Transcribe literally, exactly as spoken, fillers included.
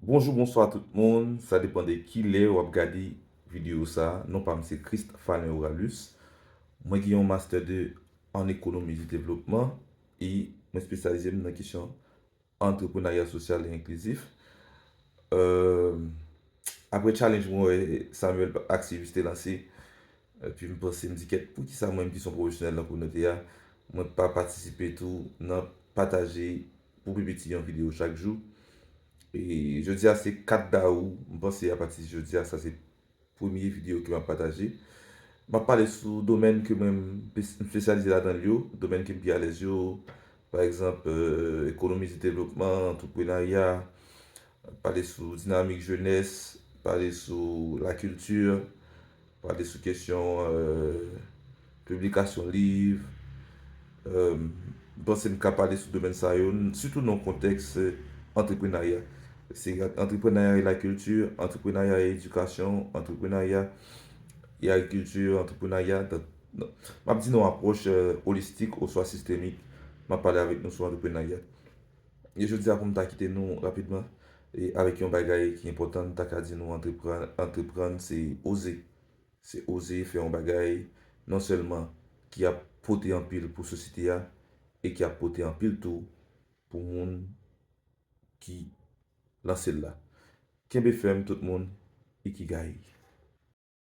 Bonjou, bonswa tout moun. Sa depann de ki lè w ap gade videyo sa. Non pa m se Christ Falen Oralus. Mwen gen yon master de an ekonomi di devlopman e mwen espesyalize m nan kesyon antreprenarya sosyal e enklizif. Euh, apre challenge mwen wè Samuel Axius te lanse, epi m panse m di kèt, poukisa mwen menm ki se yon pwofesyonèl nan kominote a, mwen pa patisipe tou nan pataje pou pi piti yon videyo chak jou. E jodi a se kat dawou, m panse apati jodi a sa se premye videyo ke m ap pataje. M ap pale sou domèn ke mwen m espesyalize ladan l yo, domèn ke m pi alèz yo, pa egzanp, euh, ekonomi di devlopman, antreprenarya, pale sou dinamik jenès, pale sou lakilti, pale sou kesyon euh, piblikasyon liv. Euh, m panse m ka pale sou domèn sa yo, sitou nan kontèks euh, antreprenarya. Se antreprenarya e lakilti, antreprenarya e edikasyon, antreprenarya e agrikilti, antreprenarya. M ap di nan yon apwòch euh, olistik oswa sistemik, m ap pale avèk nou sou antreprenarya. E jodi a pou m ta kite nou rapidman e avèk yon bagay ki enpòtan, m ta ka di nou antreprann, antreprann se oze. Se oze fè yon bagay non sèlman ki ap pote anpil pou sosyete a e ki ap pote anpil tou pou moun ki lanse l la. Kenbe fèm tout moun, Ikigai.